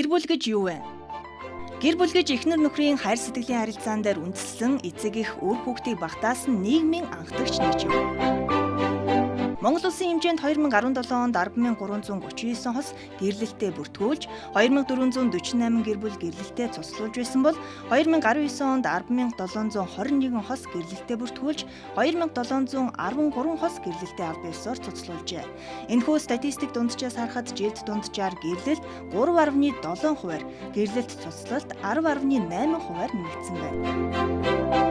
Гэр бүл гэж юу вэ? Гэр бүл гэж эхнэр нөхрийн хайр сэтгэлийн харилцаан дээр үндэслэн эцэг эх үр хүүхдийг багтаас нь нийгмийн анхдагч нэгж юм. Монгол улсын хэмжээнд 2017 онд 10,339 хос гэрлэлтэд бүртгүүлж, 2,448 гэр бүл гэрлэлтэд цуцлуулж байсан бол 2019 онд 10,721 хос гэрлэлтэд бүртгүүлж, 2,713 хос гэрлэлтэд аль биесээр цуцлуулжээ. Энэхүү статистик дунджаас харахад жилд дунджаар гэрлэлт 3.7 хувиар, гэрлэлт цуцлалт 10.8 хувиар нэмэгдсэн байна.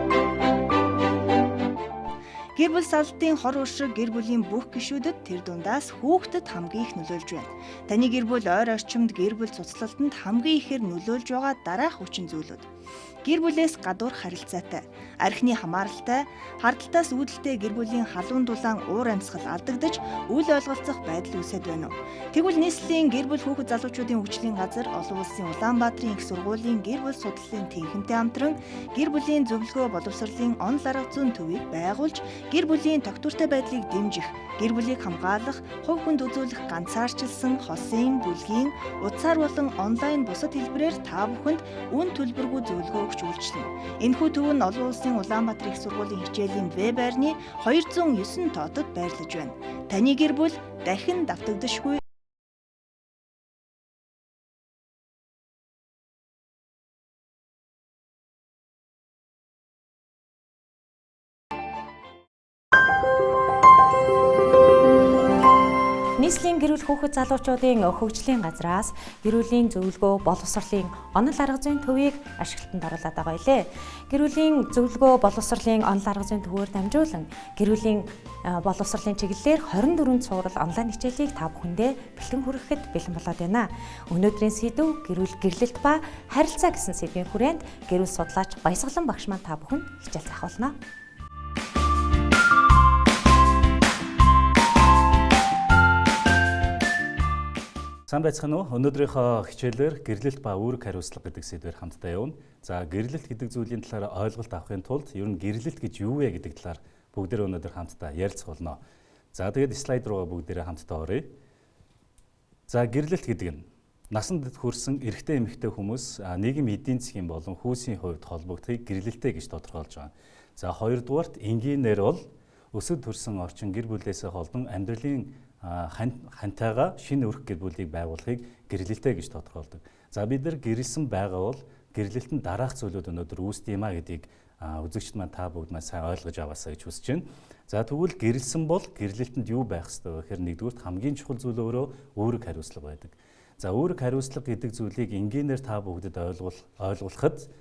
Гэр бүл салтын хор уршиг гэр бүлийн бүх гишүүдэд тэр дундаас хүүхдэд хамгийн их нөлөөлж байна. Таны гэр бүл ойр орчимд гэр бүл цуцлалтанд хамгийн ихээр нөлөөлж байгаа дараах хүчин зүйлүүд. Гэр бүлээс гадуур харилцаатай, архины хамааралтай, хардталтаас үүдэлтэй гэр бүлийн халуун дулаан уур амьсгал алдагдаж, үл ойлголцох байдал үүсэт байна уу? Тэгвэл нийслэлийн гэр бүл хүүхэд залуучуудын хөгжлийн газар олон улсын Улаанбаатарын их сургуулийн гэр бүл судлалын тэнхимтэй хамтран гэр бүлийн зөвлөгөө боловсролын онол арга зүйн төвийг байгуулж, гэр бүлийн тогтвортой байдлыг дэмжих, гэр бүлийг хамгаалах, хувь хүнд үзүүлэх ганцаарчилсан хосын, бүлгийн, утсаар болон онлайн бусад хэлбэрээр та бүхэнд үн төлбөргүй зөвлөгөө өгч үйлчилнэ. Энэхүү төв нь олон улсын Улаанбаатар их сургуулийн хичээлийн веб байрны 209 тоотод байрлаж байна. Таны гэр бүл дахин давтагдашгүй. Нийслэлийн гэр бүл хүүхэд залуучуудын хөгжлийн газраас гэр бүлийн зөвлөгөө боловсролын онол арга зүйн төвийг ашиглалтанд оруулаад байгаа билээ. Гэр бүлийн зөвлөгөө боловсролын онол арга зүйн төвөөр дамжуулан гэр бүлийн боловсролын чиглэлээр 24 цуврал онлайн хичээлийг та бүхэндээ бэлтгэн хүргэхэд бэлэн болоод байна. Өнөөдрийн сэдэв гэр бүл гэрлэлт ба харилцаа гэсэн сэдвийн хүрээнд гэр бүл судлаач Баясгалан багш маань та бүхэнд хичээл заах болно. Сайн байцгаана уу? Өнөөдрийнхөө хичээлээр гэрлэлт ба үүрэг хариуцлага гэдэг сэдвээр хамтдаа явна. За, гэрлэлт гэдэг зүйлийн талаар ойлголт авахын тулд ер нь гэрлэлт гэж юу вэ гэдэг талаар бүгдээрээ өнөөдөр хамтдаа ярилцах болно. За, тэгээд слайд руугаа бүгдээрээ хамтдаа оръё. За, гэрлэлт гэдэг нь насанд хүрсэн эрэгтэй эмэгтэй хүмүүс нийгэм эдийн засгийн болон хүүсийн хувьд холбогдохыг гэрлэлтэй гэж тодорхойлж байгаа. За, хоёрдугаарт энгийнээр бол өсөд төрсэн орчин гэр бүлээсээ холдон амьдралын хантайгаа шинэ өрх гэр бүлийг байгуулахыг гэрлэлтэй гэж тодорхойлдог. За, бид нар гэрлэсэн байгаа бол гэрлэлтэнд дараах зүйлүүд өнөөдөр үүсдэг юм а гэдгийг үзэгчд маань та бүгд маань сайн ойлгож аваасаа гэж хүсэж байна. За, тэгвэл гэрлэсэн бол гэрлэлтэнд юу байх ёстой вэ гэхээр нэгдүгürt хамгийн чухал зүйл өөрөө үүрэг хариуцлага байдаг. За, үүрэг хариуцлага гэдэг зүйлийг энгийнээр та бүгдэд ойлгуулахад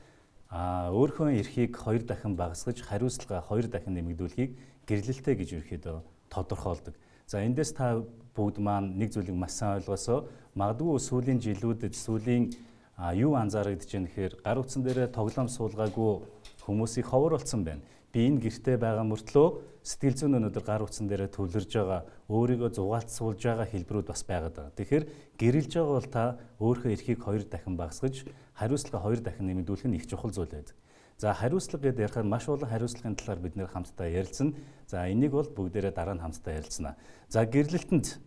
өөрийнхөө эрхийг хоёр дахин багасгаж хариуцлага хоёр дахин нэмэгдүүлэхийг гэрлэлтэй гэж ерөнхийдөө тодорхойлдог. За, эндээс та бүгд маань нэг зүйлийг маш сайн ойлгосоо. Магадгүй сүүлийн жилүүдэд сүүлийн юу анзаарэгдэж байна гэхээр гар утсан дээрээ тоглоом суулгаагүй хүмүүсийг ховор болсон байна. Би энэ гэртээ байгаа мөртлөө сэтгэл зүйн өнөөдөр гар утсан дээрээ төвлөрж байгаа, өөрийгөө зугаалт суулж байгаа хэлбэрүүд бас байгаад байгаа. Тэгэхээр гэрэлж байгаа бол та өөрийнхөө эрхийг хоёр дахин багасгаж, хариуцлага хоёр дахин нэмэгдүүлэх нь их чухал зүйл байдаг. За, хариуцлага гэдээ ярихаар маш олон хариуцлагын талаар бид нэр хамтдаа ярилцсан. За, энийг бол бүгдээрээ дараа нь хамтдаа ярилцсана. За, гэрлэлтэнд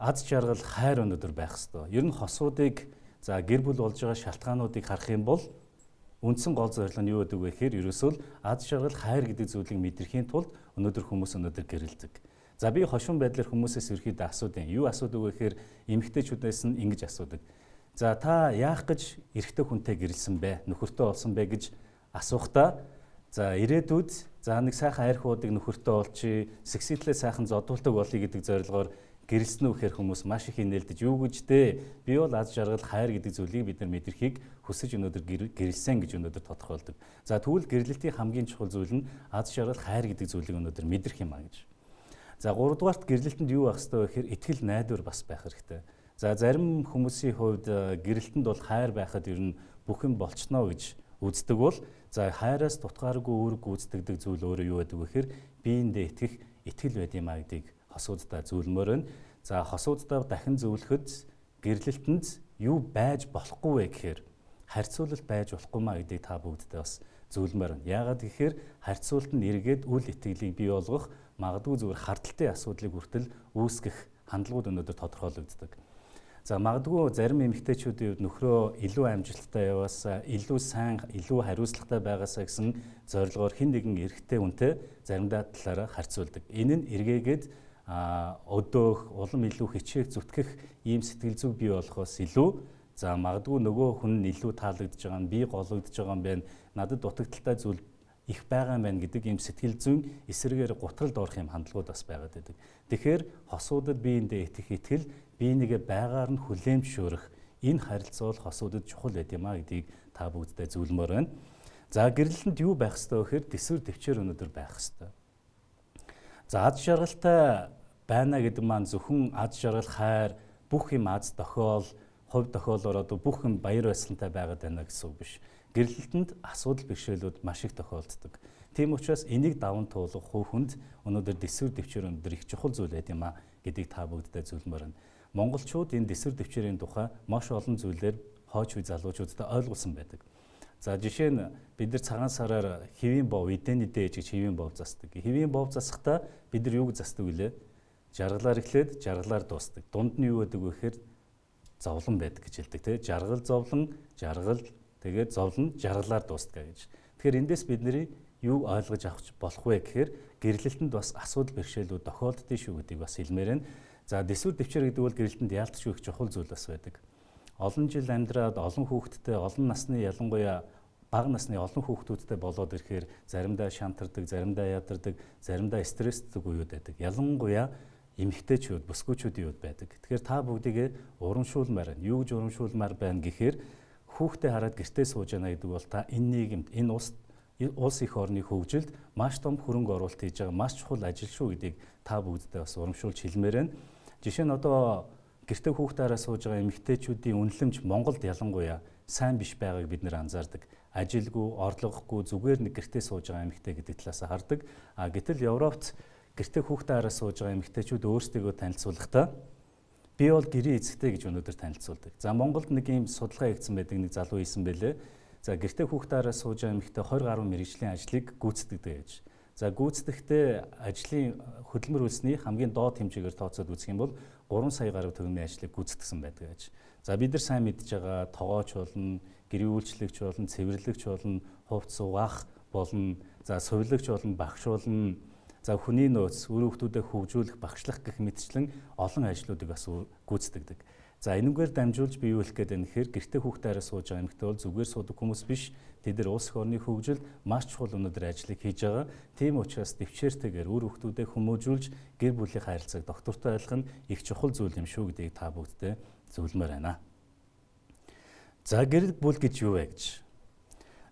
аз жаргал хайр өнөөдөр байх ёстой. Ер нь хосуудыг за гэр бүл болж байгаа шалтгаануудыг харах юм бол үндсэн гол зорилго нь юу гэдэг вэ гэхээр ерөөсөө л аз жаргал хайр гэдэг зүйлийг мэдрэхийн тулд өнөөдөр хүмүүс өнөөдөр гэрэлдэг. За, би хошин байдлаар хүмүүсээс ерөөхдөө асуудаг. Юу асуудаг вэ гэхээр эмэгтэйчүүдээс нь ингэж асуудаг. За, та яах гэж эрэгтэй хүнтэй гэрэлсэн бэ? Нөхөртөө олсон бэ гэж асуухдаа за ирээдүйд за нэг сайхан арх уудаг нөхөртөө олчий, секситлээ сайхан зодуулдаг болъё гэдэг зорилгоор гэрэлсэн үү гэхээр хүмүүс маш их инээлдэж юу гэж дээ? Би бол аз жаргал хайр гэдэг зүйлийг бид нар мэдрэхийг хүсэж өнөөдөр гэрэлсэн гэж өнөөдөр тодорхойлдог. За, тэгвэл гэрлэлтийн хамгийн чухал зүйл нь аз жаргал хайр гэдэг зүйлийг өнөөдөр мэдрэх юм а гэж. За, гуравдугаарт гэрлэлтэнд юу байх ёстой вэ гэхээр итгэл найдвар бас байх хэрэгтэй. За, зарим хүмүүсийн хувьд гэрэлтэнд бол хайр байхад ер нь бүх юм болчихно гэж үздэг бол за хайраас дутгааргүй үүрэг гүйцэтгэдэг зүйл өөрөө юу гэдэг вэ гэхээр биендээ итгэх итгэл байд юм а гэдгийг хосууддаа зөвлөмөр байна. За, хосууддаа дахин зөвлөхөд гэрлэлтэнд юу байж болохгүй вэ гэхээр харьцуулалт байж болохгүй маа гэдгийг та бүгддээ бас зөвлөмөр байна. Яагаад гэхээр харьцуулалт нь эргээд үл итгэлийг бий болгох магадгүй зүгээр хардталтай асуудлыг хүртэл үүсгэх хандлагууд өнөөдөр тодорхойлогддог. За магадгүй зарим эмэгтэйчүүдийн хувьд нөхрөө илүү амжилттай яваасаа, илүү сайн, илүү хариуцлагатай байгаасаа гэсэн зорилгоор хэн нэгэн эрэгтэй хүнтэй заримдаа талаараа харьцуулдаг. Энэ нь эргээгээд өдөөх, улам илүү хичээх, зүтгэх ийм сэтгэл зүг бий болохоос илүү за магадгүй нөгөө хүн нь илүү таалагдж байгаа нь, би гологдож байгаа юм байна, надад дутагдaltaй зүйл их байгаа юм байна гэдэг ийм сэтгэл зүйн эсрэгээр гутралд орох юм хандлагууд бас байгаад байдаг. Тэгэхээр хосуудад биеиндээ итгэх итгэл, биенийгээ байгаар нь хүлээн зөвшөөрөх энэ харилцаа бол хосуудад чухал байд юм а гэдгийг та бүгддээ зөвлөмөр байна. За гэрлэлтэнд юу байх ёстой вэ гэхээр төсвөр төвчээр өнөөдөр байх ёстой. За ад жаргалтай байна гэдэг маань зөвхөн ад жаргал, хайр, бүх юм аз тохиол, хувь тохиолоор одоо бүх юм баяр баясгалантай байгаад байна гэсэн үг биш. Гэрлэлтэнд асуудал бэрхшээлүүд маш их тохиолддог. Тийм учраас энийг даван туулах хувь хүнд өнөөдөр дэсвэр дэвчээр өнөөдөр их чухал зүйл байд юм а гэдгийг та бүгддээ зөвлөмөр байна. Монголчууд энэ дэсвэр дэвчээрийн тухай маш олон зүйлээр хойч үе залуучуудад ойлгуулсан байдаг. За жишээ нь бид нар цагаан сараар хэвийн бов, эдэний дээж гэж хэвийн бов засдаг. Хэвийн бов засахдаа бид нар юуг засдаг вүлээ? Жаргалаар эхлээд жаргалаар дуусдаг. Дунд нь юу гэдэг вэ гэхээр зовлон байдаг гэж хэлдэг тий. Жаргал зовлон, жаргал тэгээд зовлон жаргалаар дуустдаг гэж. Тэгэхээр эндээс бидний юу ойлгож авах болох вэ гэхээр гэрлэлтэнд бас асуудал бэрхшээлүүд тохиолддөө шүү гэдгийг бас хэлмээр байна. За дэсвэр дэвчээр гэдэг бол гэрлэлтэнд яалтчгүй их чухал зүйл бас байдаг. Олон жил амьдраад олон хүүхэдтэй, олон насны ялангуяа бага насны олон хүүхдүүдтэй болоод ирэхээр заримдаа шантардаг, заримдаа ядардаг, заримдаа стресстэй үеуд байдаг. Ялангуяа эмэгтэйчүүд, бүсгүйчүүдийн үед байдаг. Тэгэхээр та бүгдийгээ урамшуулмаар байна. Юу гэж урамшуулмаар байна гэхээр хүүхдээ хараад гэртээ сууж яана гэдэг бол та энэ нийгэмд, энэ улс их орны хөгжилд маш том хөрөнгө оруулалт хийж байгаа маш чухал ажил шүү гэдгийг та бүгддээ бас урамшуулж хэлмээр байна. Жишээ нь одоо гэртээ хүүхдээ хараа сууж байгаа эмэгтэйчүүдийн үнэлэмж Монголд ялангуяа сайн биш байгааг бид нэр анзаардаг. Ажилгүй, орлогогүй зүгээр нэг гэртээ сууж байгаа эмэгтэй гэдэг талаас хардаг. А гэтэл Европт гэртээ хүүхдээ хараа сууж байгаа эмэгтэйчүүд өөрсдийгөө танилцуулахдаа би бол гэрийн эзэгтэй гэж өнөөдөр танилцуулдаг. За Монголд нэг ийм судалгаа хийгдсэн байдаг, нэг залуу хийсэн байлээ. За гэртээ хүүхдээ хараа сууж байгаа эмэгтэй 20 гаруй мэргэжлийн ажлыг гүйцэтгэдэг гэж. За гүйцэтгэхдээ ажлын хөдөлмөр үйлсний хамгийн доод хэмжээгээр тооцоод үзэх юм бол 3 сая гаруй төгрөгийн ажлыг гүйцэтгсэн байдаг гэж. За бид нар сайн мэдж байгаа тогооч болно, гэрийн үйлчлэгч болно, цэвэрлэгч болно, хувцас угаах болно, за сувилагч болно, багш болно. За хүний нөөц, үр хүүхдүүдэд хөгжүүлэх, багшлах гэх мэтчлэн олон ажлуудыг бас гүйцэтгэдэг. За энэгээр дамжуулж би юу хэлэх гээд байна гэхээр гэртээ хүүхдээ хараа сууж байгаа эмэгтэй бол зүгээр суудаг хүмүүс биш. Тэд нар улс орны хөгжилд маш чухал өнөөдөр ажлыг хийж байгаа. Тийм учраас төвчээртэйгээр үр хүүхдүүдэд хүмүүжүүлж гэр бүлийн харилцааг доктортой айлах нь их чухал зүйл юм шүү гэдгийг та бүгдтэй зөвлөмөр байна. За гэр бүл гэж юу вэ гэж.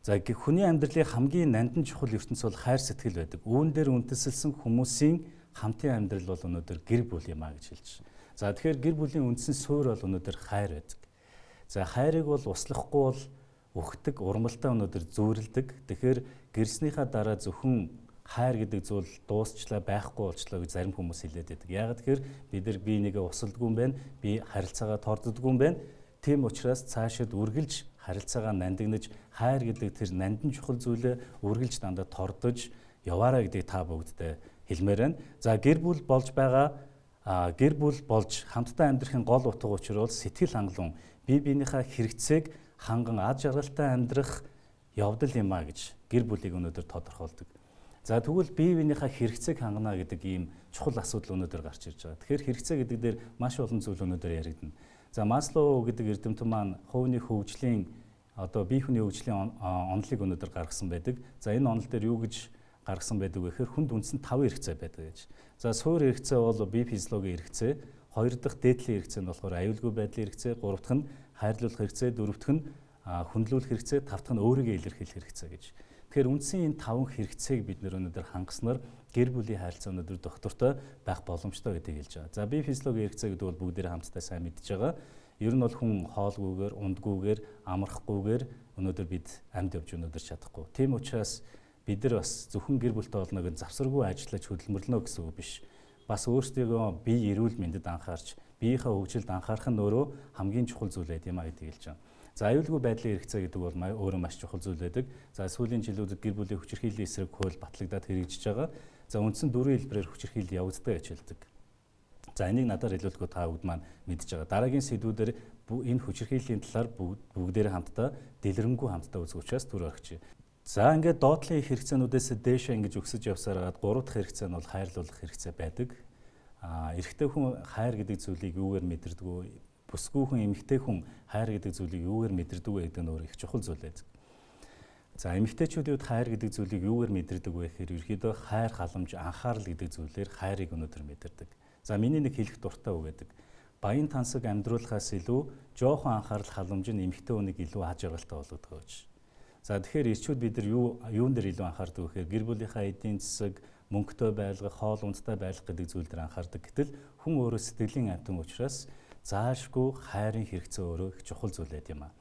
За хүний амьдралын хамгийн нандин чухал ертөнц бол хайр сэтгэл байдаг. Үүн дээр үндэслэсэн хүмүүсийн хамтын амьдрал бол өнөөдөр гэр бүл юм а гэж хэлж. За тэгэхээр гэр бүлийн үндсэн суурь бол өнөөдөр хайр байдаг. За хайрыг бол услахгүй бол өгдөг, урмалтай өнөөдөр зүүрэлдэг. Тэгэхээр гэрснийхаа дараа зөвхөн хайр гэдэг зүйл дуусчлаа, байхгүй болчлоо гэж зарим хүмүүс хэлээд байдаг. Яагаад тэгэхээр бид нар бие нэгээ усалдгүй юм байна, би харилцаагаа торддгүй юм байна. Тийм учраас цаашид үргэлж харилцаагаа нандинаж, хайр гэдэг тэр нандин чухал зүйлээ үргэлж дандаа тордож яваарай гэдгийг та бүгдтэй хэлмээр байна. За гэр бүл болж байгаа гэр бүл болж хамтдаа амьдрахын гол утга учир бол сэтгэл хангалуун, бие биенийхээ хэрэгцээг ханган ад жаргалтай амьдрах явдал юм а гэж гэр бүлийг өнөөдөр тодорхойлдог. За тэгвэл бие биенийхээ хэрэгцээг хангана гэдэг ийм чухал асуудал өнөөдөр гарч ирж байгаа. Тэгэхээр хэрэгцээ гэдэг дээр маш олон зүйл өнөөдөр яригдана. За Маслоу гэдэг эрдэмтэн маань хувийн хөгжлийн одоо бие хүний хөгжлийн онолыг өнөөдөр гаргасан байдаг. За энэ онол дээр юу гэж гаргасан байдаг вэ гэхээр хүнд үндсэн 5 хэрэгцээ байдаг гэж. За суур хэрэгцээ бол бие физиологийн хэрэгцээ, хоёр дахь дээдлийн хэрэгцээ нь болохоор аюулгүй байдлын хэрэгцээ, гурав дахь нь хайрлуулах хэрэгцээ, дөрөв дэх нь хүндлүүлэх хэрэгцээ, тав дахь нь өөрийгөө илэрхийлэх хэрэгцээ гэж. Тэгэхээр үндсэн энэ таван хэрэгцээг бид нэр өнөөдөр хангаснаар гэр бүлийн харилцаа өнөөдөр доктортой байх боломжтой гэдгийг хэлж байгаа. За бие физиологийн хэрэгцээ гэдэг бол бүгдээрээ хамтдаа сайн мэдж байгаа. Ер нь бол хүн хоолгүйгээр, ундгүйгээр, амрахгүйгээр өнөөдөр бид амьд явж өнөөдөр чадахгүй. Тийм учраас бид нар бас зөвхөн гэр бүлтэй болно гэж завсаргүй ажиллаж хөдөлмөрлөнө гэсэн үг биш. Бас өөрсдийгөө бие эрүүл мэндэд анхаарч, биеийнхээ хөгжилд анхаарах нь өөрөө хамгийн чухал зүйл байд юм а гэдгийг хэлж байгаа. За аюулгүй байдлын хэрэгцээ гэдэг бол өөрөө маш чухал зүйл байдаг. За сүүлийн жилүүдэд гэр бүлийн хүчирхийллийн эсрэг хууль батлагдаад хэрэгжиж байгаа. За үндсэн дөрвөн хэлбэрээр хүчирхийлэл явагддаг гэж хэлдэг. За энийг надаар хэлүүлэхгүй та бүгд маань мэдж байгаа. Дараагийн сэдвүүдээр энэ хүчирхийллийн талаар бүгдээрээ хамтдаа дэлгэрэнгүй хамтдаа үзэх учраас түр орхичих. За ингээд доотлын хэрэгцээнүүдээс дээшээ ингэж өксөж явсаар хагаад гурав дахь хэрэгцээ нь бол хайрлуулах хэрэгцээ байдаг. Эрэгтэй хүн хайр гэдэг зүйлийг юугаар мэдэрдэг вэ? Бүсгүй хүн, эмэгтэй хүн хайр гэдэг зүйлийг юугаар мэдэрдэг вэ гэдэг нь өөр их чухал зүйл байдаг. За эмэгтэйчүүдийн хувьд хайр гэдэг зүйлийг юугаар мэдэрдэг вэ гэхээр ерөнхийдөө хайр, халамж, анхаарал гэдэг зүйлээр хайрыг өнөөдөр мэдэрдэг. За миний нэг хэлэх дуртай үг гэдэг. Баян тансаг амьдруулахаас илүү жоохон анхаарал, халамж нь эмэгтэй хүнийг илүү аж аргалтай болгодог гэж. За тэгэхээр ирчүүд бид нар юун дээр илүү анхаардаг вэ гэхээр гэр бүлийнхаа эдийн засаг, мөнгөтэй байлгах, хоол ундтай байлгах гэдэг зүйл дээр анхаардаг. Гэтэл хүн өөрөө сэтгэлийн амьтан учраас заашгүй хайрын хэрэгцээ өөрөө их чухал зүйл байд юм аа.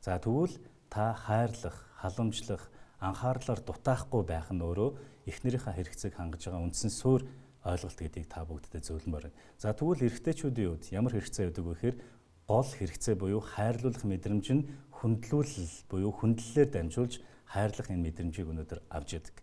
За тэгвэл та хайрлах, халамжлах, анхаарлаар дутаахгүй байх нь өөрөө эхнэрийнхээ хэрэгцээг хангаж байгаа үндсэн суурь ойлголт гэдгийг та бүгддээ зөвлөмөр байна. За тэгвэл эрэгтэйчүүдийн хувьд ямар хэрэгцээ байдаг вэ гэхээр гол хэрэгцээ буюу хайрлуулах мэдрэмж нь хүндлүүлэл буюу хүндлэлээр дамжуулж хайрлах энэ мэдрэмжийг өнөөдөр авч яадаг.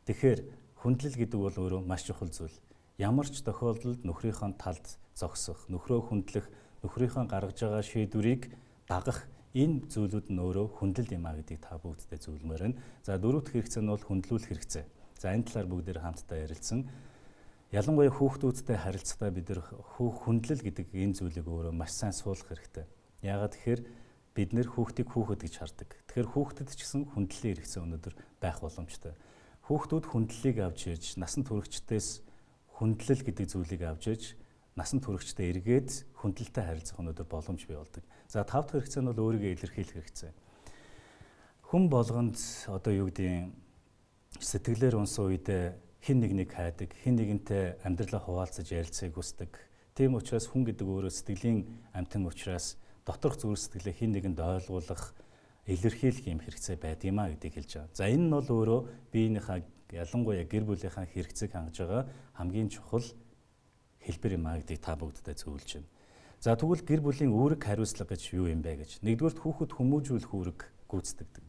Тэгэхээр хүндлэл гэдэг бол өөрөө маш чухал зүйл. Ямар ч тохиолдолд нөхрийнхөө талд зогсох, нөхрөө хүндлэх, нөхрийнхөө гаргаж байгаа шийдвэрийг дагах энэ зүйлүүд нь өөрөө хүндлэл юм а гэдгийг та бүгддээ зөвлөмөр байна. За дөрөв дэх хэрэгцээ нь бол хүндлүүлэх хэрэгцээ. За энэ талаар бүгдээр хамтдаа ярилцсан. Ялангуяа хүүхдүүдтэй харилцахдаа бид нар хүндлэл гэдэг энэ зүйлийг өөрөө маш сайн суулгах хэрэгтэй. Яагаад тэгэхээр бид нэр хүүхдийг хүүхэд гэж хардаг. Тэгэхээр хүүхдэд ч гэсэн хүндлэлийн хэрэгцээ өнөөдөр байх боломжтой. Хүүхдүүд хүндлэлийг авч ирж, насан туршидтээс хүндлэл гэдэг зүйлийг авч ирж, насан туршидтаа эргээд хүндлэлтэй харилцах өнөөдөр боломж бий болдог. За тав дахь хэрэгцээ нь бол өөрийгөө илэрхийлэх хэрэгцээ. Хүн болгонд одоо юу гэдгийг сэтгэлээр унсан үедээ хэн нэгнийг хайдаг, хэн нэгэнтэй амьдралаа хуваалцаж ярилцахыг хүсдэг. Тийм учраас хүн гэдэг өөрөө сэтгэлийн амьтан учраас доторх зүрх сэтгэлээ хэн нэгэнд ойлгуулах, илэрхийлэх юм хэрэгцээ байдаг юм а гэдгийг хэлж байгаа. За энэ нь бол өөрөө биеийнхаа ялангуяа гэр бүлийнхаа хэрэгцээг хангаж байгаа хамгийн чухал хэлбэр юм а гэдгийг та бүгддээ зөвлөж байна. За тэгвэл гэр бүлийн үүрэг хариуцлага гэж юу юм бэ гэж. Нэгдүгээрт хүүхэд хүмүүжүүлэх үүрэг гүйцэтгэдэг.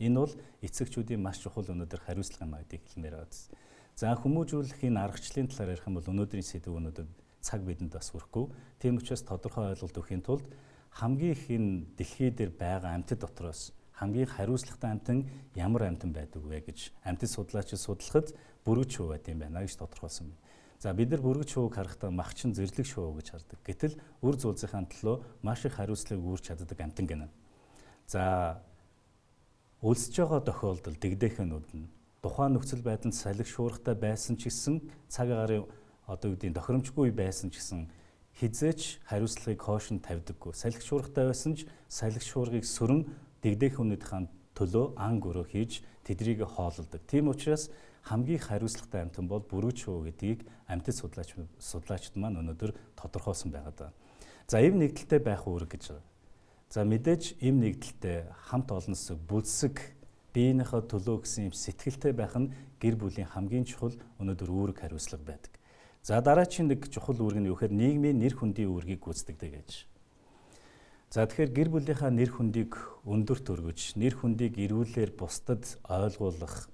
Энэ бол эцэгчүүдийн маш чухал өнөөдөр хариуцлага юм а гэдгийг хэлмээр байна. За хүмүүжүүлэхийн аргачлалын талаар ярих юм бол өнөөдрийн сэдэв өнөөдөр цаг бидэнд бас хүрэхгүй. Тийм учраас тодорхой ойлголт өгөхийн тулд хамгийн их энэ дэлхий дээр байгаа амьтад дотроос хамгийн хариуцлагатай амьтан ямар амьтан байдаг вэ гэж амьтад судлаачид судлахад бүргэд шувуу байд юм байна гэж тодорхойлсон байна. За бид нар бүргэд шувууг харахтаа махчин зэрлэг шувуу гэж хардаг. Гэтэл үр зуулзынхаа төлөө маш их хариуцлагыг үүрч чаддаг амьтан гэнэ. За өлсөж байгаа тохиолдолд дэгдэхэнүүд нь тухайн нөхцөл байдалд салхи шуургатай байсан ч гэсэн цаг агаарын одоо юу гэдгийг тохиромжгүй байсан ч гэсэн хизээч хариуцлагыг хоош нь тавьдаггүй. Салхи шуургатай байсан ч салхи шуургыг сөрөн дэгдэхүүнийхээ төлөө ан гөрөө хийж тэдрийг хоололдог. Тийм учраас хамгийн хариуцлагатай амьтан бол бүргэд шувуу гэдгийг амьтад судлаачид маань өнөөдөр тодорхойлсон байгаа даа. За эв нэгдэлтэй байх үүрэг гэж байгаа. За мэдээж эв нэгдэлтэй хамт олонсог, бүлсэг биеийнхээ төлөө гэсэн юм сэтгэлтэй байх нь гэр бүлийн хамгийн чухал өнөөдөр үүрэг хариуцлага байдаг. За дараагийн нэг чухал үүрэг нь юу гэхээр нийгмийн нэр хүндийн үүргийг гүйцэтгэдэг гэж. За тэгэхээр гэр бүлийнхаа нэр хүндийг өндөрт өргөж, нэр хүндийг эрүүлэр бусдад ойлгуулах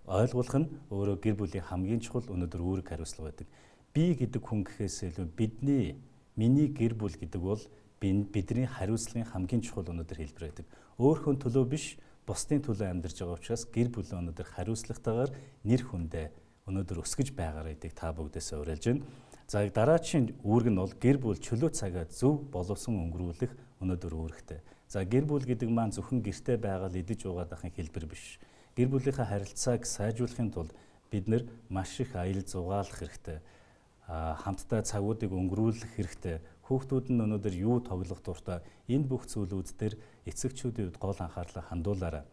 нь өөрөө гэр бүлийн хамгийн чухал өнөөдөр үүрэг хариуцлага байдаг. Би гэдэг хүн гэхээс илүү бидний, миний гэр бүл гэдэг бол бидний хариуцлагын хамгийн чухал өнөөдөр хэлбэр байдаг. Өөрийнхөө төлөө биш, бусдын төлөө амьдарч байгаа учраас гэр бүлээ өнөөдөр хариуцлагатайгаар нэр хүндээ өнөөдөр өсгөж байгаарай гэдгийг та бүгдээсээ уриалж байна. За дараагийн үүрэг нь бол гэр бүл чөлөө цагаа зөв боловсон өнгөрүүлэх өнөөдөр үүрэгтэй. За гэр бүл гэдэг маань зөвхөн гэртээ байгаа л идэж уугаад ахын хэлбэр биш. Гэр бүлийнхээ харилцааг сайжруулахын тулд бид нэр маш их аялал зугаалах хэрэгтэй. Хамтдаа цагуудыг өнгөрүүлэх хэрэгтэй. Хүүхдүүд нь өнөөдөр юу тоглох дуртай энэ бүх зүйлүүд дээр эцэгчүүдийн хувьд гол анхаарлаа хандуулаарай.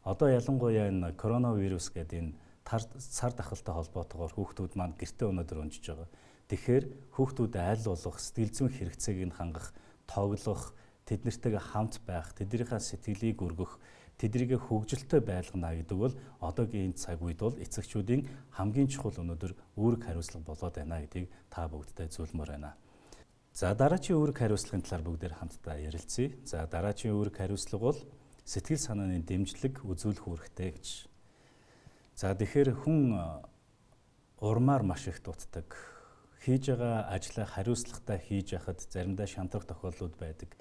Одоо ялангуяа энэ коронавирус гэдэг энэ цар тахалтай холбоотойгоор хүүхдүүд маань гэртээ өнөөдөр унжиж байгаа. Тэгэхээр хүүхдүүд айл болох сэтгэл зүйн хэрэгцээг нь хангах, тоглох, тэднэртэйгээ хамт байх, тэднийхээ сэтгэлийг өргөх, тэднийг хөгжилтэй байлгана гэдэг бол одоогийн энэ цаг үед бол эцэгчүүдийн хамгийн чухал өнөөдөр үүрэг хариуцлага болоод байна гэдгийг та бүгдтэй зөвлөмөр байна. За дараагийн үүрэг хариуцлагын талаар бүгдээр хамтдаа ярилцъя. За дараагийн үүрэг хариуцлага бол сэтгэл санааны дэмжлэг үзүүлэх үүрэгтэй гэж. За тэгэхээр хүн урмаар маш их дутдаг. Хийж байгаа ажлаа хариуцлагатай хийж яхад заримдаа шантрах тохиолдлууд байдаг.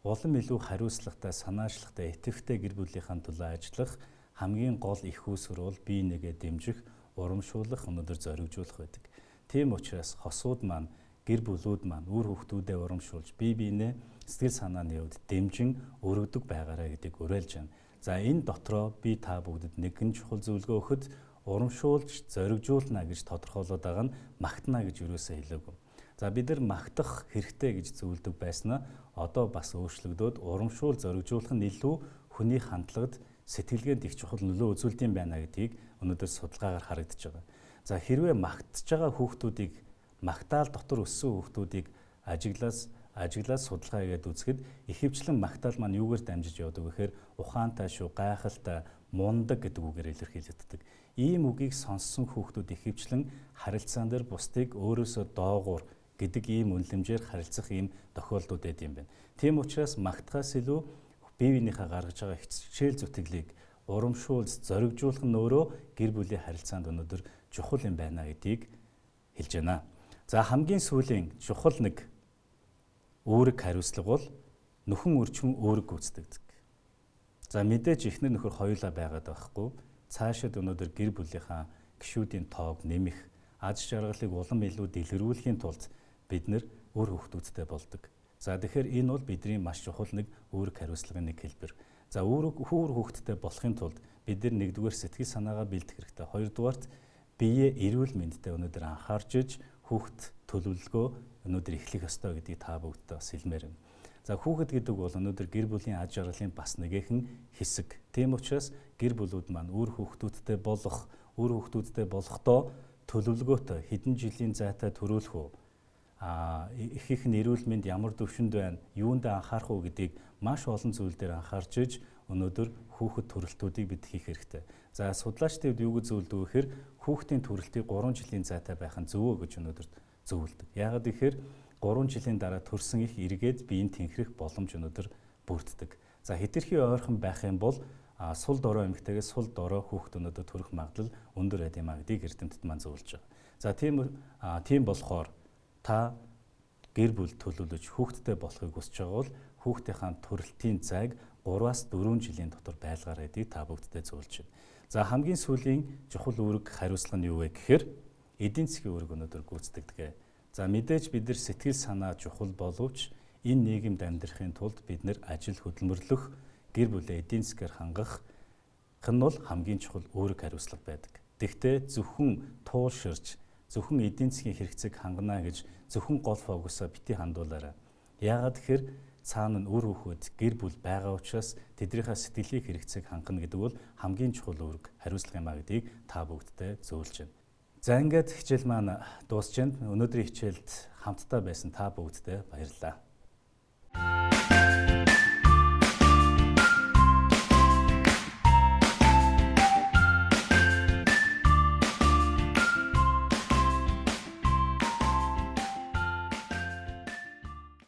Улам илүү хариуцлагатай, санаачлагтай, идэвхтэй гэр бүлийнхаа төлөө ажиллах хамгийн гол их үүсвэр бол бие нэгэ дэмжих, урамшуулах, өнөөдөр зоригжуулах байдаг. Тийм учраас хосууд маань, гэр бүлүүд маань үр хүүхдүүдээ урамшуулж, бие биенээ сэтгэл санааны хувьд дэмжин өргөдөг байгаарай гэдгийг уриалж байна. За энэ дотроо би та бүгдэд нэгэн чухал зөвлөгөө өгөхөд урамшуулж, зоригжуулна гэж тодорхойлоод байгаа нь магтана гэж юусоо хэлээгүй. За бид нар магтах хэрэгтэй гэж зөвлөдөг байснаа одоо бас өөрчлөгдөөд урамшуул, зоригжуулах нь илүү хүний хандлагад сэтгэлгээнд их чухал нөлөө үзүүлдэг юм байна гэдгийг өнөөдөр судалгаагаар харагдаж байгаа. За хэрвээ магтж байгаа хүүхдүүдийг, магтаал дотор өссөн хүүхдүүдийг ажиглаад судалгаа хийгээд үзэхэд ихэвчлэн магтаал маань юугаар дамжиж явдаг вэ гэхээр ухаантай шүү, гайхалтай, мундаг гэдэг үгээр илэрхийлэгддэг. Ийм үгийг сонссон хүүхдүүд ихэвчлэн харилцаан дээр бусдыг өөрөөсөө доогуур гэдэг ийм үнэлэмжээр харилцах ийм тохиолдлууд байд юм байна. Тийм учраас магтахаас илүү бие биенийхээ гаргаж байгаа хичээл зүтгэлийг урамшуулж, зоригжуулах нь өөрөө гэр бүлийн харилцаанд өнөөдөр чухал юм байна гэдгийг хэлж байна. За хамгийн сүүлийн чухал нэг үүрэг хариуцлага бол нөхөн үрчмэн үүрэг гүйцэтгэдэг. За мэдээж эхнэр нөхөр хоёулаа байгаад байхгүй. Цаашид өнөөдөр гэр бүлийнхаа гишүүдийн тоог нэмэх, аз жаргалыг улам илүү дэлгэрүүлэхийн тулд бид нэр үр хүүхдүүдтэй болдог. За тэгэхээр энэ бол бидний маш чухал нэг үүрэг хариуцлагын нэг хэлбэр. За үр хүүхдтэй болохын тулд бид нар нэгдүгээр сэтгэл санаагаа бэлдэх хэрэгтэй. Хоёрдугаарт бие эрүүл мэндтэй өнөөдөр анхаарч иж хүүхд төлөвлөгөө өнөөдөр эхлэх ёстой гэдгийг та бүгдтэй бас хэлмээр байна. За хүүхэд гэдэг бол өнөөдөр гэр бүлийн аз жаргалын бас нэгэн хэсэг. Тийм учраас гэр бүлүүд маань үр хүүхдүүдтэй болох, үр хүүхдүүдтэй болохдоо төлөвлөгөөтэй хэдэн жилийн зайтай төрүүлэх үү? Их их нь эрүүл мэнд ямар түвшинд байна, юунд анхаарах уу гэдгийг маш олон зүйл дээр анхаарч иж өнөөдөр хүүхэд төрөлтүүдийг бид хийх хэрэгтэй. За судлаачдын хувьд юу гэж зөвлөдөг вэ гэхээр хүүхдийн төрөлтийг 3 жилийн зайтай байх нь зөв гэж өнөөдөр зөвлөдөг. Яагаад гэхээр 3 жилийн дараа төрсөн их эргээд биеийн тэнхрэх боломж өнөөдөр бүрддэг. За хэтэрхий ойрхон байх юм бол сул дорой эмэгтэйгээс сул дорой хүүхэд өнөөдөр төрөх магадлал өндөр байд юм а гэдгийг эрдэмтэд маань зөвлөж байгаа. За тийм болохоор та гэр бүл төлөвлөж хүүхэдтэй болохыг хүсэж байгаа бол хүүхдийнхаа төрөлтийн зайг 3-аас 4 жилийн дотор байлгаарай гэдгийг та бүгдтэй зөвлөж байна. За хамгийн сүүлийн чухал үүрэг хариуцлага нь юу вэ гэхээр эдийн засгийн үүрэг өнөөдөр гүйцэтгэдэг. За мэдээж бид нар сэтгэл санаа чухал боловч энэ нийгэмд амьдрахын тулд бид нар ажил хөдөлмөрлөх, гэр бүлээ эдийн засгаар хангах нь бол хамгийн чухал үүрэг хариуцлага байдаг. Тэгэхдээ зөвхөн тууширч, зөвхөн эдийн засгийн хэрэгцээг хангана гэж зөвхөн гол фокусаа бити хандуулаарай. Яагаад гэхээр цаана нь үр хүүхэд, гэр бүл байгаа учраас тэднийхээ сэтгэлийн хэрэгцээг хангана гэдэг бол хамгийн чухал үүрэг хариуцлага юм а гэдгийг та бүгдтэй зөвлөж байна. За ингээд хичээл маань дуусч байна. Өнөөдрийн хичээлд хамтдаа байсан та бүгдтэй баярлалаа.